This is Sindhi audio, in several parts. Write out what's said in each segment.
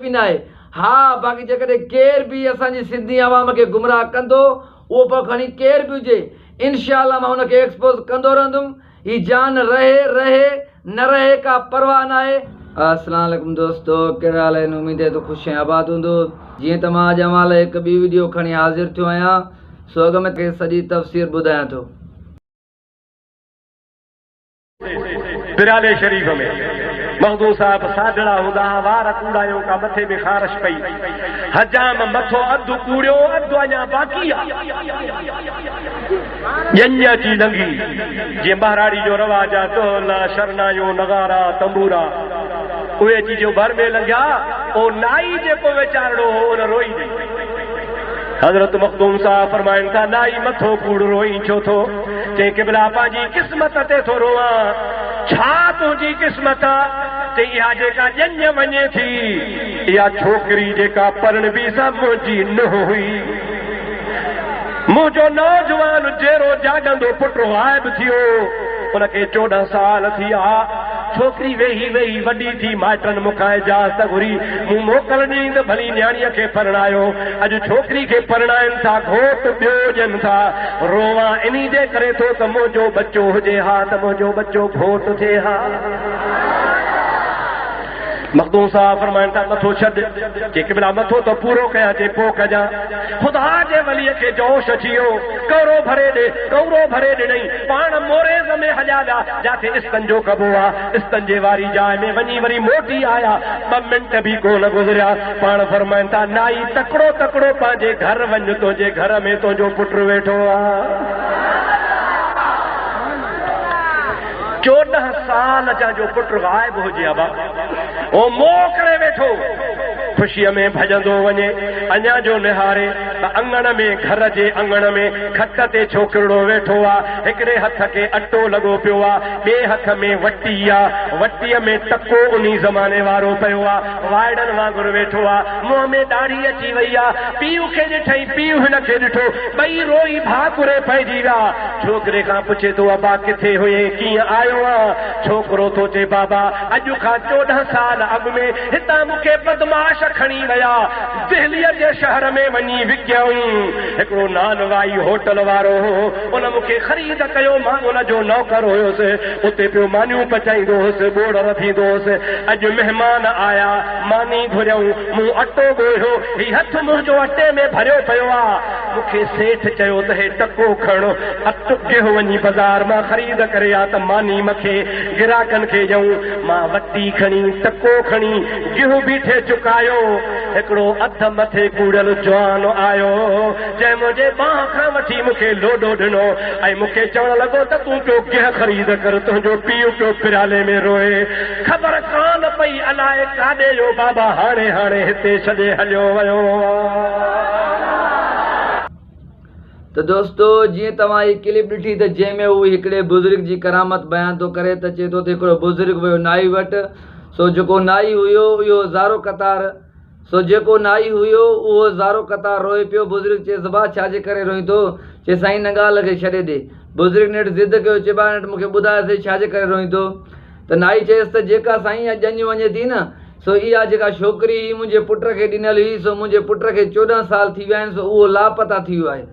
به ناهي. ها باقي جيڪڏهن ڪير به اسان جي سنڌي عوام کي گمراهه ڪندو اهو پوء کڻي ڪير به هجي انشاء الله مان ان کي ايڪسپوز ڪندو رهندم هي جان رهي رهي نه رهي ڪا پرواهه ناهي. اسلام عليڪم دوستو ڪهڙا حال آهن اميد آهي ته خوش ۽ آباد هوندو جيئن ته مان اڄ اوهان لاء هڪ ٻي وڊيو کڻي حاضر ٿيو آهيان سو اڳ ۾ سڄي تفسير ٻڌايان ٿو. پريالي شريف ۾ مخدوم صاحب ساڍڙا هوندا ها، وار ڪوڙايو ڪا مٿي ۾ خارش پئي، حجام مٿو اڌ ڪوڙيو اڌ اڃا باقي آ، ڄڃ اچي لنگهي، جيئن ٻهراڙي جو رواج آ، دهل، شرنايون، نغارا، تنبورا، اهي اچي جو ڀر ۾ لنگهيا، اهو نائي جيڪو ويچارڙو هو ان روئي ڏئي. حضرت مخدوم صاحب فرمائن ٿا، نائي مٿو ڪوڙ روئين ڇو ٿو؟ چئين قبلا پنهنجي قسمت تي ٿو روئان. ڇا تنهنجي قسمت؟ چئين اها جيڪا ڄڃ وڃي ٿي، اها ڇوڪري جيڪا پرڻبي سا منهنجي ننهن هئي. منهنجو نوجوان جيئرو جاڳندو پٽ غائب ٿيو، ان کي 14 سال ٿيا. ڇوڪري ويهي ويهي وڏي ٿي، مائٽن مون کان اجازت گهري، مون موڪل ڏني ته ڀلي نياڻيء کي پرڻايو. اڄ ڇوڪري کي پرڻائين ٿا، گهوٽ ٻيو ڏين ٿا. روئان انهي جي ڪري ٿو ته منهنجو ٻچو هجي ها ته منهنجو ٻچو گهوٽ ٿئي ها. مخدوم صاحب فرمائن ٿا، مٿو ڇڏ. چي قبلا مٿو ته پورو ڪيان، چي پوء ڪجان. خدا جي وليء کي جوش اچي ويو، ڪورو ڀري ڏي. ڪورو ڀري ڏنئي. پاڻ موريز ۾ هليا ويا، جاٿي استنجو ڪبو آ. استنجي واري جاء ۾ وڃي وري موٽي آيا. ٻه منٽ به ڪونه گذريا، پاڻ فرمائن ٿا، نائي تڪڙو تڪڙو پنهنجي گهر وڃ، تنهنجي گهر ۾ تنهنجو پٽ ويٺو آ. 14 سال جنهن جو پٽ غائب هجي ابا هو موهه ڪري ويٺو خوشيء ۾ ڀڄندو وڃي اڃا جو نهاري ته اڱڻ ۾ گهر جي اڱڻ ۾ کٽ تي ڇوڪرڙو ويٺو آ هڪڙي هٿ کي اٽو لڳو پيو آ ٻئي هٿ ۾ وٽي آ وٽيء ۾ ٽڪو انهي زماني وارو پيو آ وائڙن وانگر ويٺو آ منهن ۾ ڏاڙهي اچي وئي آ پيء کي ڏٺئي پيء هن کي ڏٺو ٻئي روئي ڀاڪري پئجي ويا ڇوڪري کان پڇي ٿو، ابا ڪٿي هئين، ڪيئن آيو آن؟ ڇوڪرو ٿو چئي، بابا اڄ کان 14 سال اڳ ۾ هتان مون کي بدمعاش کڻي ويا، دهليء جي شهر ۾ وڃي وڪيائون. هڪڙو نانوائي هوٽل وارو هو، ان مون کي خريد ڪيو، مان ان جو نوڪر هيس، اتي پيو مانيون پچائيندو هوس، ٻوڙ رڌيندو هوس. اڄ مهمان آيا، ماني گهريائون، مون اٽو ڳوهيو، هي هٿ منهنجو اٽي ۾ ڀريو پيو آ. مون کي سيٺ چيو ته هي ٽڪو کڻ، اٽو گيهه وڃي بزار مان خريد ڪري آ ته ماني مکي گراهڪن کي ڏيون. مان وٽي کڻي، ٽڪو کڻي، گيهه بيٺي چڪايو. هڪڙو اڌ مٿي ڪوڙيل جوان آيو، جنهن منهنجي ٻانهن کان وٺي مون کي لوڏو ڏنو ۽ مون کي چوڻ لڳو ته تون پيو گيهه خريد ڪر، تنهنجو پيء پيو پريالي ۾ روئي. خبر ڪانه پئي الائي ڪاڏي ويو بابا هاڻي هاڻي هتي ڇڏي هليو ويو آ. ته دوستو جيئن توهان هي ڪلپ ڏٺي ته جنهن ۾ هو هڪڙي بزرگ جي ڪرامت بيان ٿو ڪري ته چئي ٿو ته هڪڙو بزرگ ويو نائي وٽ سو جيڪو نائي هيو اهو زارو قطار سو جيڪو نائي هيو اهو زارو قطار روئي پيو بزرگ چيس ڀاء ڇا جي ڪري روئين ٿو چي سائين ان ڳالهه کي ڇڏي ڏي بزرگ نيٺ ضد ڪيو چي ڀاء نيٺ مون کي ٻڌاء سهي ڇا جي ڪري روئين ٿو ته نائي چيس ته جيڪا سائين اها ڄڃ وڃي ٿي نه، سو اها جيڪا ڇوڪري هئي منهنجي پٽ کي ڏنل هئي، سو منهنجي پٽ کي 14 سال ٿي ويا آهن، سو اهو لاپتا ٿي ويو آهي.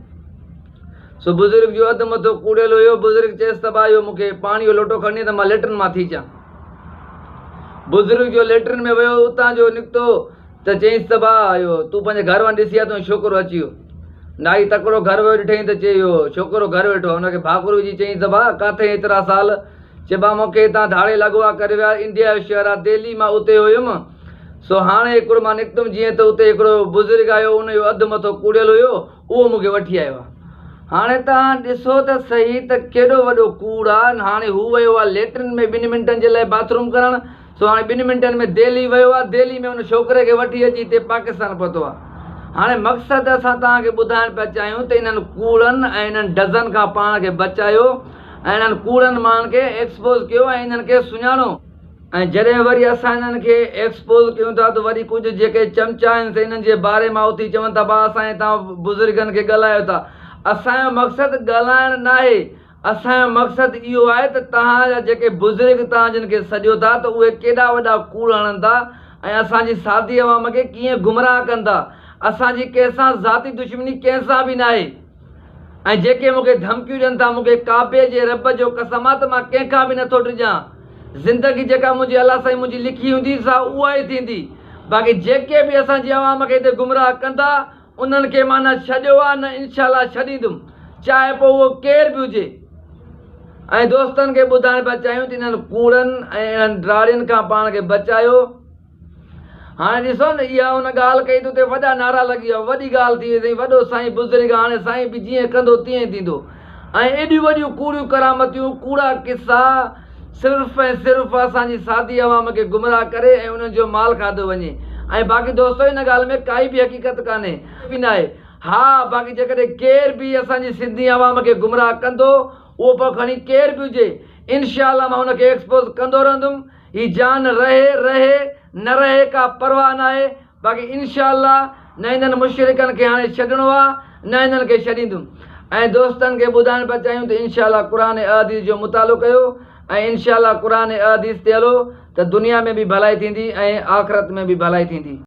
سو بزرگ جو اڌ مٿو ڪوڙيل هيو. بزرگ چيس ته ڀاء اهو مون کي پاڻي جو لوٽو کڻي ڏي ته مان ليٽرن مان ٿي اچان. بزرگ جو ليٽرن ۾ ويو، اتان جو نڪتو ته چيائينس ته ڀاء اهو تون پنهنجي گهر وڃ ڏسي آ تنهنجو ڇوڪرو اچي ويو. نائي تڪڙو گهر ويو ڏٺائين ته چي اهو ڇوڪرو گهر ويٺو آهي. هن کي ڀاڪر وجهي چيائين ته ڀاء ڪاٿي ايترا سال؟ چئبا مون کي هتان ڌاڙيل اغوا ڪري ويا، انڊيا جو شهر آ دهلي، مان اتي هيم، سو هاڻي هڪڙو مان نڪتم جيئن ته اتي هڪڙو بزرگ آيو، ان جو اڌ مٿو ڪوڙيل هيو، اهو مون کي وٺي آيو آ. هاڻي توهان ڏسو ته سهي ته ڪيڏو وڏو ڪوڙ آ، هاڻي هو ويو آ ليٽرين ۾ ٻن منٽن جي لاء باٿ روم ڪرڻ، سو هاڻي ٻن منٽن ۾ دهلي ويو آ، دهلي ۾ ان ڇوڪري کي وٺي اچي هتي پاڪستان پهتو آ. هاڻي مقصد اسان توهان کي ٻڌائڻ پيا چاهيون ته انهن ڪوڙن ۽ انهن ڊزن کان پاڻ کي بچايو، ۽ انهن ڪوڙن ماڻهن کي ايڪسپوز ڪيو ۽ انهن کي سڃاڻو. ۽ جڏهن وري اسان انهن کي ايڪسپوز ڪيون ٿا ته وري ڪجهه جيڪي چمچا آهن سي انهن جي باري مان اٿي چون ٿا ڀاء اسان جي توهان بزرگن کي ڳالهايو ٿا. اسان جو مقصد ڳالهائڻ ناهي اسان جو مقصد اهو آهي ته توهان جا جيڪي بزرگ توهان جن کي سڏيو ٿا ته اهي ڪيڏا وڏا ڪوڙ هڻن ٿا ۽ اسان جي سادي عوام کي ڪيئن گمراهه ڪن ٿا. اسان جي ڪنهن سان ذاتي دشمني ڪنهن سان به ناهي ۽ جيڪي مون کي ڌمڪيون ڏين ٿا مون کي ڪعبي جي رب جو قسم آ ته مان ڪنهن کان به نٿو ڊڄان. زندگي جيڪا منهنجي الله سائين منهنجي لکي هوندي سا اها ئي ٿيندي. باقي جيڪي به اسان جي عوام کي هتي گمراهه ڪندا انهن کي مان نه ڇڏيو آ نه انشاء الله ڇڏيندم چاهي پوء اهو ڪير به هجي. ۽ دوستن کي ٻڌائڻ پيا چاهيون ته انهن ڪوڙن ۽ اهڙن ڊاڙين کان پاڻ کي بچايو. هاڻي ڏسو نه اها ان ڳالهه ڪئي ته اتي وڏا نعرا لڳي ويا وڏي ڳالهه ٿي وئي سائين وڏو سائين بزرگ هاڻي سائين به جيئن ڪندو تيئن ئي ٿيندو ۽ ايڏيون وڏيون ڪوڙيون ڪرامتيون ڪوڙا قصا صرف ۽ صرف اسان جي سادي عوام کي گمراهه ڪري ۽ انهن جو مال کاڌو وڃي ۽ باقي دوستو ان ڳالهه ۾ ڪائي به حقيقت ڪانهي به ناهي ها باقي جيڪڏهن ڪير به اسان جي سنڌي عوام کي گمراهه ڪندو اهو پوء کڻي ڪير به هجي انشاء الله مان ان کي ايڪسپوز ڪندو رهندم هي جان رهي رهي نه رهي ڪا پرواهه ناهي باقي انشاء الله نه انهن مشرڪن کي هاڻي ڇڏڻو آ نه انهن کي ڇڏيندم ۽ دوستن کي ٻڌائڻ پيا چاهيون ته انشاء الله قرآن ۽ احاديث جو مطالعو ڪيو ۽ انشاء الله قرآن ۽ احاديث تي هلو ته دنيا ۾ به ڀلائي ٿيندي ۽ آخرت ۾ به ڀلائي ٿيندي.